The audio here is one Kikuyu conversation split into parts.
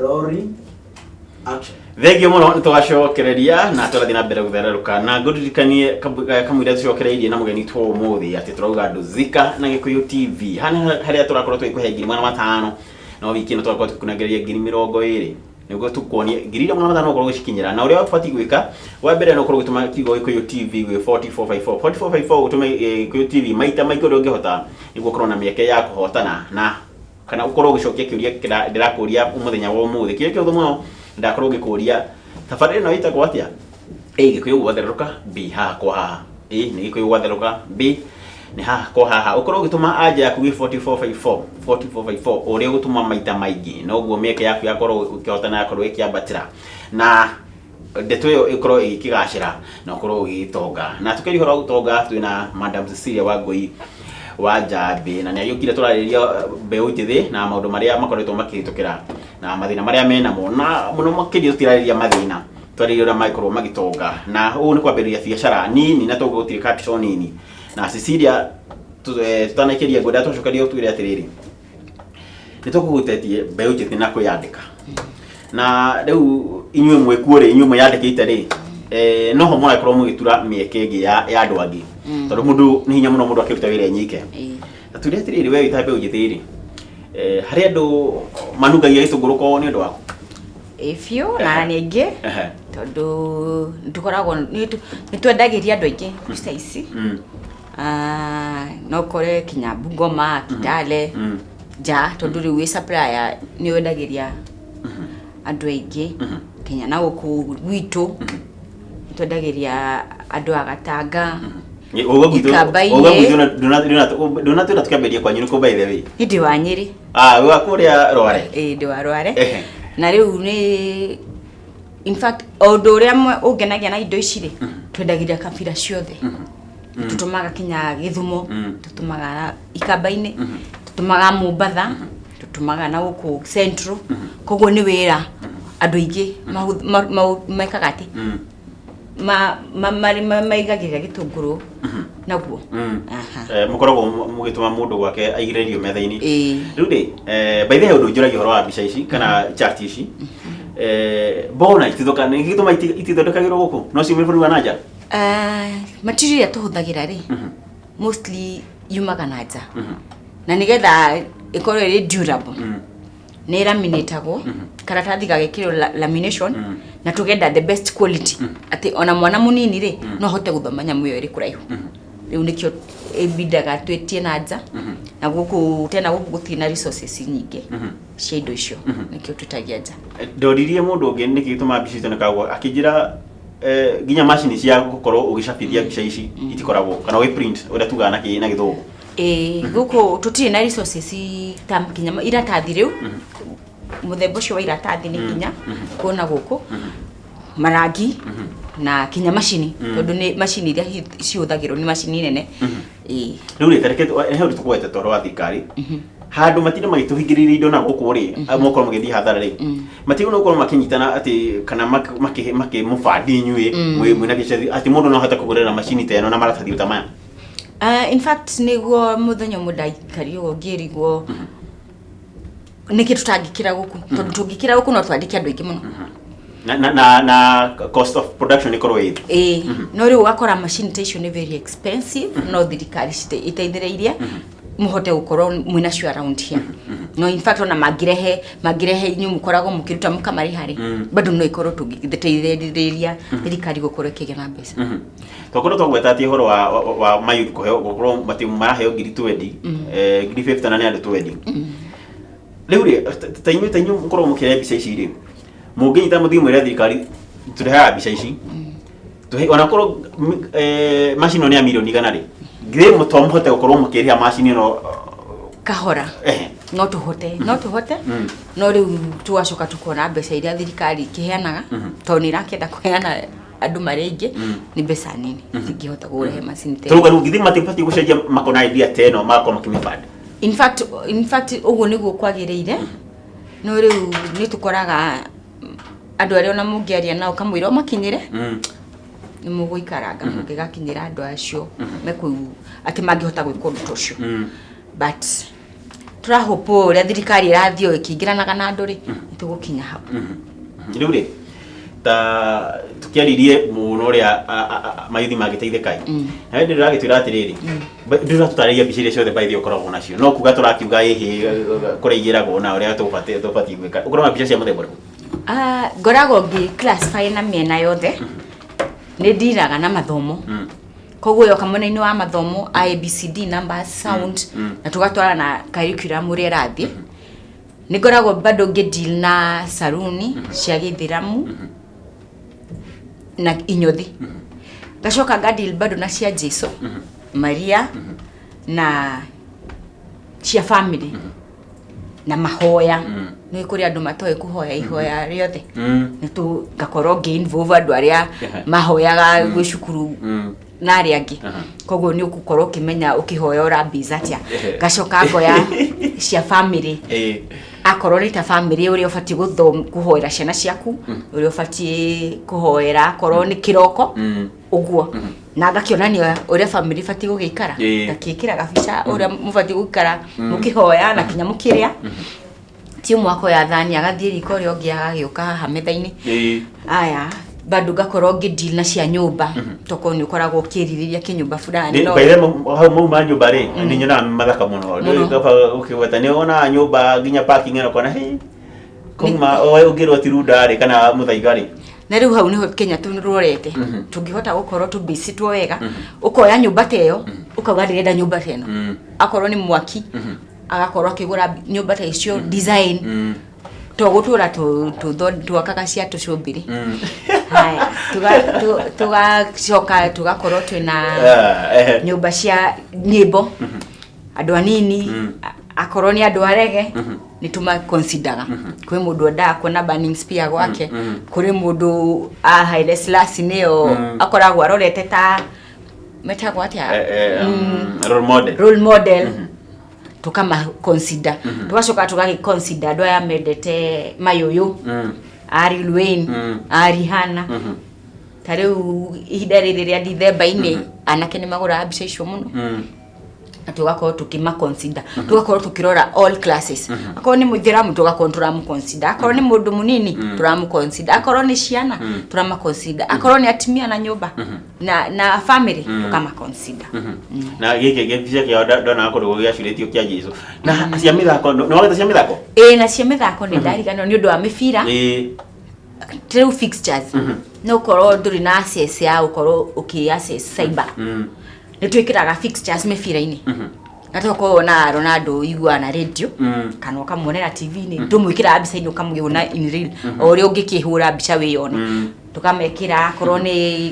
Rolling. Action. Thengio mũno nĩ tũgacokereria na tũrathiĩ na mbere gũthererũka na ngũririkanie kamũira tũcokereirie na mũgeni witũ wa ũmũthĩ atĩ tũrauga Ndũzika na Gĩkũyũ TV hana harĩa tũrakorwo tũgĩkũhe 500,000, no wiki ĩno tũgakorwo tũgĩkũnengereria 20,000 nĩguo tũkuonie 500,000 ũkorwo ũgĩcikinyĩra. Na ũrĩa ũbatiĩ gwĩka wa mbere no ũkorwo ũgĩtũma kiugo Gĩkũyũ TV gwĩ 4454 4454, ũtũme Gĩkũyũ TV maita maingĩ ũrĩa ũngĩhota nĩguo ũkorwo na mĩeke ya kũhotana na kana ũkorwo ũgĩcokia kĩũria kĩrĩa ndĩrakũria mũthenya wa ũmũthĩ, kĩũria kĩhũthũ mũno. Ndakorwo ngĩkũria, tabarĩra ĩno ĩtagwo atĩa? A, Gĩkũyũ gwatherũka; B, haha kwa haha. A nĩ Gĩkũyũ gwatherũka, B nĩ haha kwa haha. Ũkorwo ũgĩtũma anja yaku gwĩ 4454 4454. Ũrĩa ũgũtũma maita maingĩ noguo mĩeke yaku yakorwo ũkĩhotana yakorwo ĩkĩambatĩra na ndeto ĩyo ĩkorwo ĩgĩkĩgacĩra na ũkorwo ũgĩgĩtonga. Na tũkĩaria ũhoro wa gũtonga, twĩna Madam Cecilia Wangũi wa Njambĩ na nĩ agĩũkire tũrarĩrĩria mbeũ njĩthĩ na maũndũ marĩa makoretwo makĩhĩtũkĩra na mathĩna marĩa menamo, na mũno makĩria tũtirarĩrĩria mathĩna, twarĩrĩria ũrĩa mangĩkorwo magĩtonga, na ũũ nĩ kwambĩrĩria biacara nini na toguo gũtirĩ capital nini. Na Cecilia, tũtanaikĩria ngwenda tũcokerie ũtwĩre atĩrĩrĩ, nĩ tũkũhutetie mbeũ njĩthĩ na kwĩyandĩka, na rĩu inyuĩ mwĩkuo rĩ, inyuĩ mwĩyandĩkĩte rĩ, noho mũragĩkorwo mũgĩtura mĩeke ĩngĩ ya andũ angĩ, tondũ mũndũ nĩ hinya mũno mũndũ akĩruta wĩra enyike. Na tuge atĩrĩrĩ, we wĩta mbeũ njĩthĩ rĩ, harĩ andũ manungagia gĩtũngũrũ ko nĩ ũndũ waku? Ĩ biũ, na nĩ aingĩ, tondũ nĩtũkoragwo nĩ twendagĩria andũ aingĩ mbica ici. Ah, no ũkore kinya Bungoma, Kitale, nja, tondũ rĩu wĩ supplier nĩ wendagĩria andũ aingĩ kinya na gũkũ gwitũ nĩ twendagĩria andũ a Gatanga. Uga gwitũ. Ikamba-inĩ. Uga gwitũ ndũnatwĩra tũkĩambĩrĩria kwanyu nĩkũ, by the way? Niĩ ndĩ wa Nyĩrĩ. Ah, wa kũrĩa Rware. Ĩ, ndĩ wa Rware. Na rĩu nĩ in fact o ũndũ ũrĩa ũngenagia na indo ici rĩ, twendagĩria kabira ciothe. Tũtũmaga kinya Gĩthumo, tũtũmaga Ikamba-inĩ, tũtũmaga Mombatha, tũtũmaga na gũkũ Central. Koguo nĩ wĩra andũ aingĩ mekaga atĩ maigagĩrĩra gĩtũngũrũ naguo. Aha. Mũkoragwo mũgĩtũma mũndũ gwake aigĩrĩrio metha-inĩ. Ĩĩ. Rĩu rĩ, by the way, ũndũ njũragia ũhoro wa mbica ici kana chart ici, mbona itithũka nĩ gĩtũma itithondekagĩrwo gũkũ no ciumĩre bũrũri wa nanja? Ah, material ĩrĩa tũhũthagĩra rĩ, mostly yumaga na nja, na nĩgetha ĩkorwo ĩrĩ durable nĩ laminatagwo karatathi gagĩkĩrwo lamination, na tũgenda the best quality atĩ ona mwana mũnini rĩ no ahote gũthoma nyamũ ĩyo ĩrĩ kũraihu. Rĩu nĩkĩo ĩbindaga twĩtie na nja, na gũkũ tena gũkũ gũtirĩ na resources nyingĩ cia indo icio, nĩkĩo twĩtagia nja. Ndoririe mũndũ ũngĩ nĩkĩ gĩtũmaga mbica icionekaga ũguo, akĩnjĩra nginya macini cia gũkorwo ũgĩcabithia mbica ici itikoragwo, kana ũgĩprint ũrĩa tugaga na gĩthũngũ. Ĩĩ, gũkũ tũtirĩ na resources ta nginya iratathi. Rĩu mũthemba ũcio wa iratathi nĩ hinya kuona gũkũ, marangi na kinya macini, tondũ nĩ macini iria cihũthagĩrwo nĩ macini nene. Ĩĩ. Rĩu rĩ, tareke he ũndũ tũkũgweta tondũ wa thirikari handũ matinda magĩtũhingĩrĩria indo na gũkũ rĩ, mokorwo magĩthiĩ hathara rĩ, matigũ gũkorwo makĩnyitana atĩ kana makĩmũbandi inyuĩ mwĩna biacara atĩ mũndũ no ahote kũgũrĩra macini ta ĩno na maratathi ta maya. In fact nĩguo mũthenya ũmwe ndaikaria ũguo ngĩrigwo nĩkĩ tũtangĩkĩra gũkũ, tondũ tũngĩkĩra gũkũ no twandĩke andũ aingĩ mũno. Na cost of production ĩkorwo ĩ thĩ. Ĩĩ, no rĩu ũgakora macini ta icio nĩ very expensive, no thirikari iteithĩrĩirie mũhote gũkorwo mwĩnacio around here. No in fact ona mangĩrehe inyuĩ mũkoragwo mũkĩruta mũkamarĩha rĩ, bado no ikorwo tũngĩteithĩrĩria thirikari gũkorwo ĩkĩgĩa na mbeca. Twakorwo twagweta atĩ ũhoro wa mayouth kũheo gũkorwo mati maraheo 20,000, 50,000 na nĩ andũ 20. Rĩu rĩ, ta inyuĩ mũkorwo mũkĩrehe mbica ici rĩ, mũngĩnyita mũthiĩ mwĩre thirikari tũrehaga mbica ici tũhe ona korwo macini ĩno nĩ ya 100,000,000 rĩ, githĩ to mũhote gũkorwo mũkĩrĩha macini ĩno? Kahora. No tũhote, no rĩu tũgacoka tũkona mbeca iria thirikari ĩkĩheanaga, tondũ nĩ ĩrakĩenda kũheana andũ marĩ aingĩ, nĩ mbeca nini, cingĩhota kũrehe macini ta ĩyo. Tũrauga rĩu githĩ matibatiĩ gũcenjia makona idea ta ĩno magakorwo makĩmĩbanda? In fact ũguo nĩguo kwagĩrĩire, no rĩu nĩ tũkoraga andũ arĩa ona mũngĩaria nao kamũira ũmakinyĩre nĩ mũgũikaranga mũngĩgakinyĩra andũ acio mekũu atĩ mangĩhota gwĩka ũndũ ta ũcio, but Tũrahũpwo ũrĩa thirikari ĩrathiĩ o ĩkĩingĩranaga na andũ rĩ, nĩ tũgũkinya hau. Rĩu rĩ, ta tũkĩaririe mũno ũrĩa mayuthi mangĩteithĩka ĩ, nawe ndĩ ũragĩtwĩra atĩrĩrĩ, ndĩ ũratũtarĩria mbica iria ciothe by the way ũkoragwo nacio, no kuga tũrakiuga ĩhĩ kũrĩa igĩragwo na ũrĩa tũbatiĩ gwĩka. Ũkoragwo na mbica cia mũthemba ũrĩkũ? Ah, ngoragwo ngĩ classify na mĩena yothe. Nĩ ndiraga na mathomo, koguo yoka mwena-inĩ wa mathomo, ABCD, numbers, sound, na tũgatwara na curriculum ũrĩa ĩrathiĩ. Nĩ ngoragwo bado ngĩ deal na saruni cia gĩithĩramu na inyothi, ngacoka nga deal bado na cia Jesu, Maria, na cia family na mahoya. Nĩ kũrĩ andũ matoĩ kũhoya ihoya rĩothe. Nĩ tũ ngakorwo ngĩ involve andũ arĩa mahoyaga gwĩ cukuru na arĩa angĩ. Koguo nĩ ũgũkorwo ũkĩmenya ũkĩhoya ũrambica atĩa. Ngacoka ngoya cia family, akorwo nĩ ta family, ũrĩa ũbatiĩ kũhoera ciana ciaku, ũrĩa ũbatiĩ kũhoera akorwo nĩ kĩroko ũguo, na ngakĩonania ũrĩa family ĩbatiĩ gũgĩikara. Ngakĩĩkĩra gabica ũrĩa mũbatiĩ gũikara mũkĩhoya na kinya mũkĩrĩa, ti ũmwe akoya thani agathiĩ riko, ũrĩa ũngĩ agagĩũka haha metha-inĩ. Aya, bado ngakorwo ngĩ deal na cia nyũmba, tokorwo nĩ ũkoragwo ũkĩrirĩria kĩnyũmba fulani no By the way, hau mau ma nyũmba rĩ, nĩ nyonaga mathaka mũno. Mũno. Kaba ũkĩgweta nĩ wonaga nyũmba nginya parking ĩno kona hĩ kuma ũngĩrwo ti Runda rĩ kana Mũthaiga rĩ. Na rĩu hau nĩho Kenya tũrorete, tũngĩhota gũkorwo tũmbĩcĩtwo wega, ũkoya nyũmba ta ĩyo, ũkauga ndĩrenda nyũmba ta ĩno, akorwo nĩ mwaki agakorwo akĩgũra nyũmba ta icio design, to gũtũra twakaga cia tũcũmbĩrĩ. Haya, tũgacoka tũgakorwo twĩna Ah, ehe. nyũmba cia nyĩmbo, andũ anini, akorwo nĩ andũ arege nĩ tũmaconsideraga. Kwĩ mũndũ endaga kuona Burning Spear gwake, kũrĩ mũndũ a Haile Selassie nĩyo akoragwo arorete ta metagwo atĩa? Role model. Role model, tukama consider. Tugacoka tũgagĩ consider andũ aya mendete mayũyũ, a Lil Wayne, a Rihanna. Ta rĩu ihinda rĩrĩ rĩa Dithemba-inĩ, anake nĩ magũraga mbica icio mũno, na tũgakorwo tũkĩma consider, tũgakorwo tũkĩrora all classes. Akorwo nĩ mũithĩramu, tũgakorwo tũramũ consider, akorwo nĩ mũndũ mũnini, tũramũ consider, akorwo nĩ ciana, tũrama consider, akorwo nĩ atumia na nyũmba na family, tũkama consider. Na gĩkĩ gĩbica kĩao ndonaga kũndũ gĩacurĩtio kĩa Jesu na cia mĩthako, nĩ wagĩte cia mĩthako? Ĩĩ, na cia mĩthako nĩ ndariganĩrwo nĩ ũndũ wa mĩbira. Rĩu fixtures, no ũkorwo ndũrĩ na access ya gũkorwo ũkĩ access cyber, nĩ twĩkĩraga fixtures mĩbira-inĩ, na tokorwo wonaga Ronaldo ũiguaga na radio kana ũkamuonera TV-inĩ, tũmwĩkĩraga mbica-inĩ ũkamũona in real, o ũrĩa ũngĩkĩhũra mbica wĩyone, tũkamekĩra. Akorwo nĩ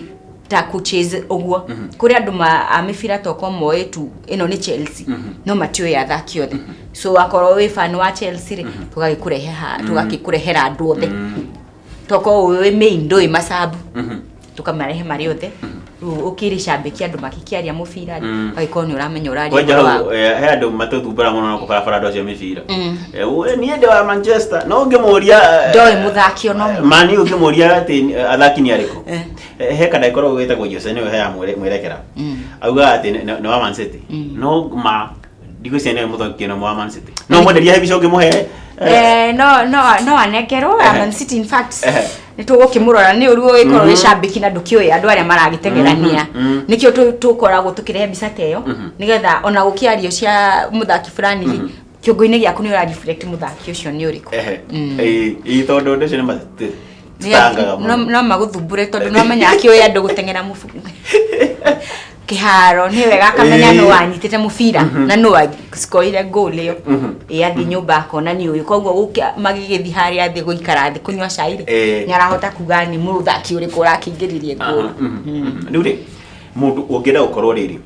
ta coaches ũguo, kũrĩ andũ a mĩbira tokorwo moĩ tu ĩno nĩ Chelsea, no matiũĩ athaki othe. So akorwo wĩ fan wa Chelsea rĩ, tũgagĩkũrehe ha tũgakĩkũrehera andũ othe. Tokorwo wĩ main ndũĩ macabu, tũkamarehe marĩ othe. Rĩu ũkĩrĩ cambĩki andũ makĩkĩaria mũbira rĩ, ũgagĩkorwo nĩ ũramenya ũraria Kwanja ũhoro hau wa he andũ matũthumbũra mũno na kũbarabara andũ acio a mĩbira. We niĩ ndĩ wa Manchester, no ũngĩmũria ndoĩ mũthaki ona ũmwe. Mani ũngĩmũria atĩ athaki nĩ arĩkũ. He kana ĩkoragwo ĩtagwo Jose, nĩwe heaga mwerekera, augaga atĩ nĩ wa Man City, no ma ndigwĩciria nĩwe mũthaki ũmwe wa Man City, no mwenderia he mbica ũngĩmũhe. No anengerwo ya Man City, in fact. Nĩ tũgũkĩmũrora nĩ ũru ũgĩkorwo wĩ cambĩki na ndũkĩũĩ andũ arĩa maragĩteng'erania. Nĩkĩo tũkoragwo tũkĩrehe mbica ta ĩyo, nĩgetha ona gũkĩario cia mũthaki fulani rĩ, kĩongo-inĩ gĩaku nĩ ũra reflect mũthaki ũcio nĩ ũrĩkũ. Ehe. Ĩ, tondũ ũndũ ũcio nĩ matũtangaga No, mũno. no magũthumbũre tondũ no menya akĩũĩ andũ gũteng'era kĩharo nĩ wega akamenya nũ wanyitĩte mũbira na nũ wacikorire goal ĩyo. Ĩ athiĩ nyũmba akona nĩ ũyũ, koguo magĩgĩthiĩ harĩa thĩ gũikara thĩ kũnyua cai rĩ, nĩ arahota kuga nĩ mũthaki ũrĩkũ ũrakĩingĩririe goal. Rĩu rĩ, mũndũ ũngĩenda gũkorwo rĩrĩ,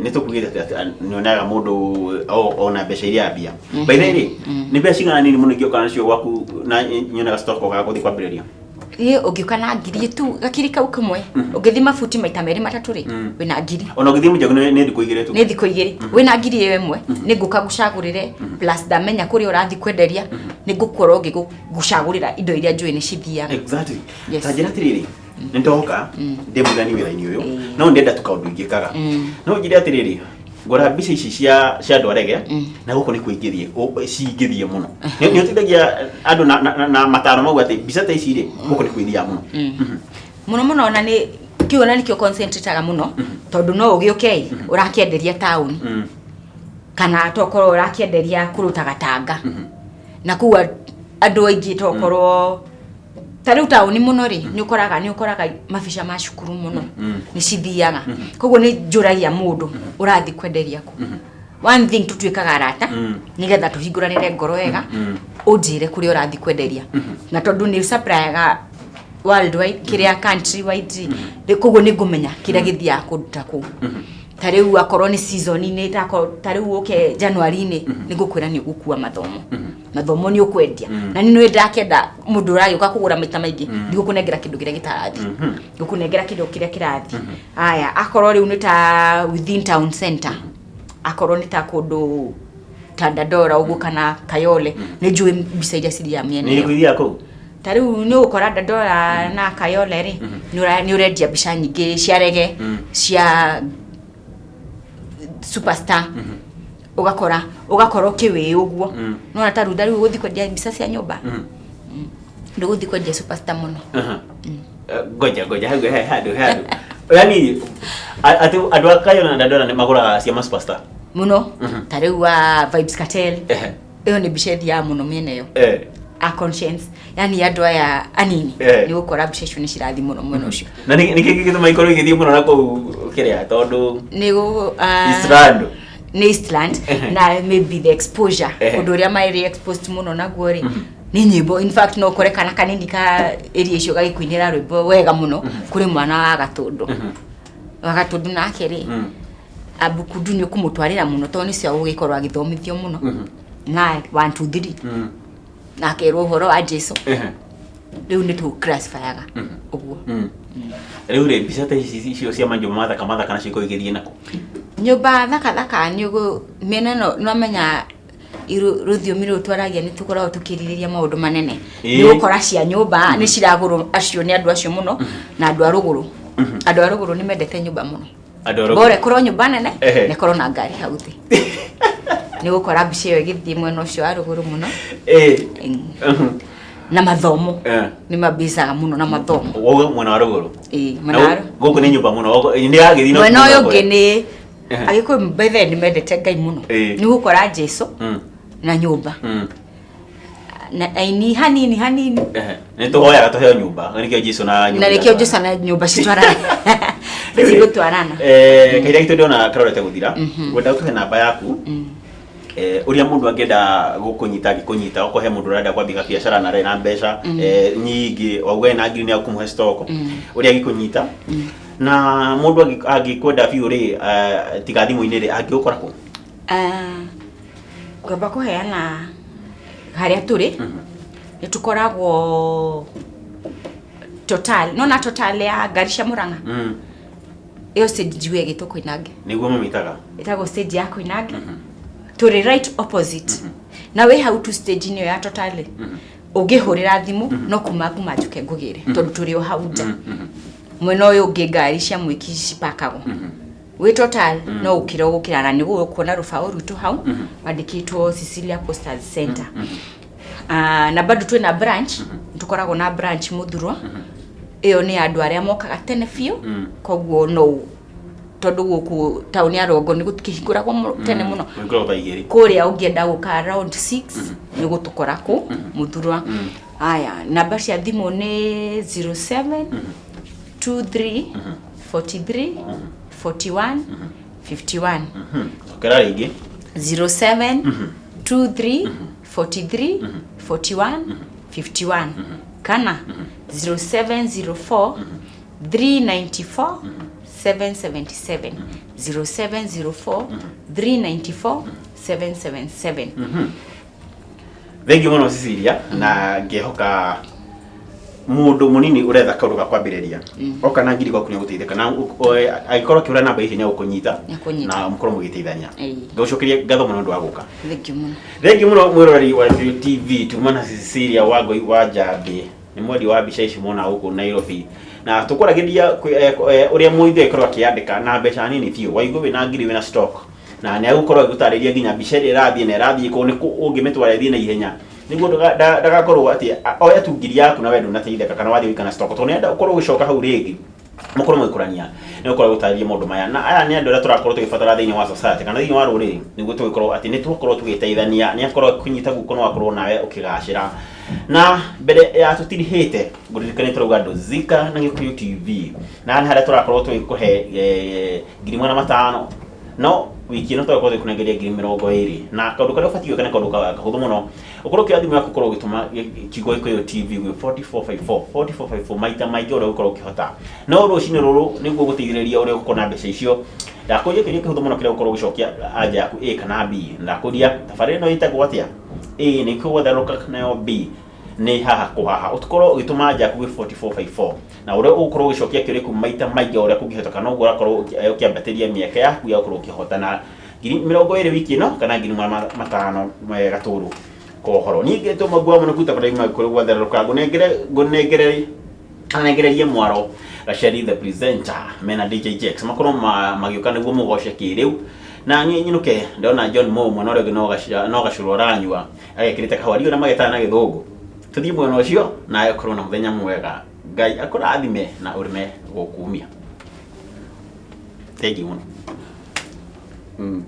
nĩ tũkugĩte atĩ nyonaga mũndũ ona mbeca iria ambia. By the way rĩ, nĩ mbeca cigana nini mũno ingĩũka nacio gwaku na nyonaga stock ũgaga gũthiĩ kwambĩrĩria? Ĩ ũngĩũka na ngiri tu, gakiri kau kamwe, ũngĩthiĩ mabuti maita merĩ matatũ rĩ, wĩna ngiri. Ona ũngĩthiĩ mũjango nĩ thikũ 2 tu. Nĩ thikũ 2, wĩna ngiri ĩyo ĩmwe, nĩ ngũka ngũcagũrĩre, plus ndamenya kũrĩa ũrathiĩ kwenderia, nĩ ngũkorwo ngĩgũcagũrĩra indo iria njũĩ nĩ cithiaga. Exactly. Yes. Ta njĩra atĩrĩrĩ, nĩ ndoka ndĩ mũgeni wĩra-inĩ ũyũ, no ndĩrenda tu kaũndũ ingĩkaga, no njĩre atĩrĩrĩ, Ngora mbica ici cia andũ arege na gũkũ nĩ kũingĩthie cingĩthie mũno. Nĩ ũteithagia andũ na mataro mau atĩ mbica ta ici rĩ, gũkũ nĩ kwĩthiaga mũno. Mũno mũno, ona nĩ kĩu, ona nĩkĩo concentrataga mũno, tondũ no ũgĩũke ũrakĩenderia taũni kana tokorwo ũrakĩenderia kũrũta gatanga na kũu andũ aingĩ, tokorwo ta rĩu taũni mũno rĩ, nĩ ũkoraga mabica ma cukuru mũno nĩ cithiaga. Koguo nĩ njũragia mũndũ ũrathiĩ kwenderia kũ. One thing, tũtuĩkaga arata nĩgetha tũhingũranĩre ngoro wega, ũnjĩre kũrĩa ũrathiĩ kwenderia, na tondũ nĩ supplyaga worldwide, kĩrĩa country wide rĩ, koguo nĩ ngũmenya kĩrĩa gĩthiaga kũndũ ta kũu. Ta rĩu akorwo nĩ season-inĩ, ta rĩu ũke January-inĩ, nĩ ngũkwĩra nĩ ũgũkua mathomo nĩ ũkwendia. Na nĩ nĩ ndakenda mũndũ ũragĩũka kũgũra maita maingĩ, ndigũkũnengera kĩndũ kĩrĩa gĩtarathiĩ, ngũkũnengera kĩndũ kĩrĩa kĩrathiĩ. Aya, akorwo rĩu nĩ ta within town center, akorwo nĩ ta kũndũ ta Dandora ũguo kana Kayole, nĩ njũĩ mbica iria cithiaga mĩena Nĩ ĩyo. Kũithiaga kũu. Ta rĩu nĩ ũgũkora Dandora na Kayole rĩ, nĩ ũrendia mbica nyingĩ cia rege, cia superstar, ũgakora ũkĩwĩ ũguo. Nona ta rĩu rĩu gũthiĩ kwendia mbica cia nyũmba, ndũgũthiĩ kwendia superstar mũno. Aha. Ngoja ngoja, hau he handũ yani atĩ andũ a Kayole na Dandora nĩ magũraga cia ma superstar? Mũno. Ta rĩu wa Vybz Kartel, ĩyo nĩ mbica ĩthiaga mũno mĩena ĩyo. A conscience, yani andũ aya anini, nĩ gũkora mbica icio nĩ cirathiĩ mũno mwena ũcio. Na nĩ kĩ gĩtũma ikorwo igĩthiĩ mũno na kũu kĩrĩa, tondũ Nĩ gũ Eastland. Nĩ Eastland na maybe the exposure, ũndũ ũrĩa marĩ exposed mũno naguo rĩ, nĩ nyĩmbo. In fact, no ũkore kana kanini ka area icio gagĩkũinĩra rwĩmbo wega mũno kũrĩ mwana wa Gatũndũ. Wa Gatũndũ nake rĩ, abukundu nĩ ũkũmũtwarĩra mũno, tondũ nĩcio agũgĩkorwo agĩthomithio mũno na 1 2 3 na akerwo ũhoro wa Jesu. Rĩu nĩ tũ classifyaga ũguo. Rĩu rĩ, mbica ta ici icio cia manyũmba mathaka mathaka nacio ikorwo igĩthiĩ nako? Nyũmba thaka thaka nĩ ũgũ mĩena ĩno, nomenya rũthiomi rũrũ twaragia nĩ tũkoragwo tũkĩrirĩria maũndũ manene. Nĩ ũgũkora cia nyũmba nĩ ciragũrwo acio nĩ andũ acio mũno, na andũ a rũgũrũ. Andũ a rũgũrũ nĩ mendete nyũmba mũno. Andũ a rũgũrũ. Bora ĩkorwo nyũmba nene na ĩkorwo na ngari hau thĩ. Nĩ ũgũkora mbica ĩyo ĩgĩthiĩ mwena ũcio wa rũgũrũ mũno. Na mathomo, nĩ mambicaga mũno na mathomo. Wauga mwena wa rũgũrũ. Ĩĩ, Na mwena wa gũkũ nĩ nyũmba mũno. Nĩ yagĩthiĩ no mwena ũyũ kũrĩa. Ũngĩ nĩ Agĩkũyũ by the way nĩ mendete Ngai mũno. Nĩ ũgũkora Jesu na nyũmba na aini hanini hanini. Nĩ tũhoyaga tũheo nyũmba, nĩkĩo Jesu na nyũmba. Na nĩkĩo Jesu na nyũmba citwarana, cigũtwarana. Kahinda gitũ ndĩrona karorete gũthira. Ngwenda ũtũhe namba yaku, ũrĩa mũndũ angĩenda gũkũnyita angĩkũnyita, okorwo he mũndũ ũrenda kwambia biacara na arĩ na mbeca nyingĩ, wauga ena ngiri nĩ akũmũhe stock, ũrĩa angĩkũnyita, na mũndũ angĩkwenda biũ rĩ, tiga thimũ-inĩ rĩ, angĩgũkora kũ? Ah, ngwamba kũheana harĩa tũrĩ. Nĩ tũkoragwo Total, nona Total ya ngari cia Murang'a, ĩyo stage njigue ĩgĩtwo Koinange. Nĩguo mamĩtaga. Ĩtagwo stage ya Koinange. Tũrĩ right opposite na wĩ hau tu stage-inĩ ĩyo ya Total. Ũngĩhũrĩra thimũ no kuma njuke ngũgĩre, tondũ tũrĩ o hau nja. Mwena ũyũ ũngĩ ngari cia mwĩki cipakagwo. Wĩ Total no ũkĩra ũgũkĩra na nĩ ũkuona rũbaũ rwitũ hau wandĩkĩtwo Cecilia Posters Center. Ah, na bado twĩna branch, tũkoragwo na branch Mũthurwa. Ĩyo nĩ andũ arĩa mokaga tene biũ, koguo no tondũ gũkũ taũni ya Rongo nĩ gũkĩhingũragwo tene mũno. Kũhingũragwo thaa 2. Kũrĩa ũngĩenda gũka around 6 nĩ gũtũkora kũ Mũthurwa. Aya, namba cia thimũ nĩ 07 23 43 41 51. Cokera rĩngĩ. 07 23 43 41 51 kana 0704 394 777, 0704 394 777. Thengiũ mũno Cecilia, na ngĩhoka mũndũ mũnini ũretha kaũndũ ga kwambĩrĩria oka na ngiri gwaku nĩ ũgũteithĩka, na angĩkorwo akĩhũra namba ici nĩ agũkũnyita. Nĩakũnyita. Na mũkorwo mũgĩteithania. Ĩĩ. Ngagũcokeria ngatho mũno ũndũ wa gũka. Thengiũ mũno. Thengiũ mũno mwĩroreri wa Gĩkũyũ TV. Tuma na Cecilia Wangũi wa Njambĩ, nĩ mwendia wa mbica ici mwona gũkũ Nairobi, na tũkwaragĩria ũrĩa mũithe ĩkorwo akĩandĩka na mbeca nini biũ. Waigua wĩna ngiri, wĩna stock. Na nĩ agũkorwo agĩgũtarĩria nginya mbica ĩrĩa ĩrathiĩ na ĩrathiĩ kũ, nĩ kũ ũngĩmĩtwara ĩthiĩ na ihenya, nĩguo ndagakorwo atĩ oya tu ngiri yaku na we ndũnateithĩka kana wathiĩ gũikara na stock, tondũ nĩenda ũkorwo ũgĩcoka hau rĩngĩ mũkorwo mũgĩkũrania. Nĩ gũkorwo gũtarĩria maũndũ maya, na aya nĩ andũ arĩa tũrakorwo tũgĩbatara thĩinĩ wa society kana thĩinĩ wa rũrĩrĩ, nĩguo tũgĩkorwo atĩ nĩ twakorwo tũgĩteithania. Nĩ akorwo akĩnyita guoko, no akorwo nawe ũkĩgacĩra. Na mbere ya tũtirihĩte, ngũririkanie tũrauga andũ Zika na Gĩkũyũ TV, na nĩ harĩa tũrakorwo tũgĩkũhe 500,000, no wiki ĩno tũgakorwo tũgĩkũnengeria 20,000. Na kaũndũ karĩa ũbatiĩ gwĩka nĩ kaũndũ kahũthũ mũno: ũkorwo ũkĩoya thimũ yaku, ũkorwo ũgĩtũma kiugo Gĩkũyũ TV gwĩ 4454 4454 maita maingĩ ũrĩa ũgũkorwo ũkĩhota. No rũcinĩ rũrũ, nĩguo gũteithĩrĩria ũrĩa ũgũkorwo na mbeca icio, ndakũria kĩũria kĩhũthũ mũno kĩrĩa ũgũkorwo ũgĩcokia anja yaku A kana B. Ndakũria, tabarĩra ĩno ĩtagwo atĩa? A nĩ kũgũtherũka, nayo B nĩ haha kũhaha. Ũkorwo ũgĩtũma anja yaku gwĩ 4454, na ũrĩa ũgũkorwo ũgĩcokia kĩũria kĩu maita maingĩ o ũrĩa kũngĩhoteka, noguo ũrakorwo ũkĩambatĩria mĩeke yaku ya gũkorwo ũkĩhotana 20,000 wiki ĩno kana 500,000 gatũrũ kohoro. Niĩ ngetwo Maguwa mũno kuta bata kũrĩ gwatherũka, ngũnengere ngũnengere anengererie mwaro Gaceri the presenter mena DJ Jex makorwo magĩũka nĩguo mũgoce kĩrĩu. Na niĩ nyinũke, ndona John Mo mwena ũrĩa ũngĩ no gacũrũ aranyua agekĩrĩte kahũa, ndiũĩ na magetaga na Gĩthũngũ. Tũthiĩ mwena ũcio, nawe ũkorwo na mũthenya mwega. Ngai akũrathime na ũrĩme gũkumia. Thengiũ mũno.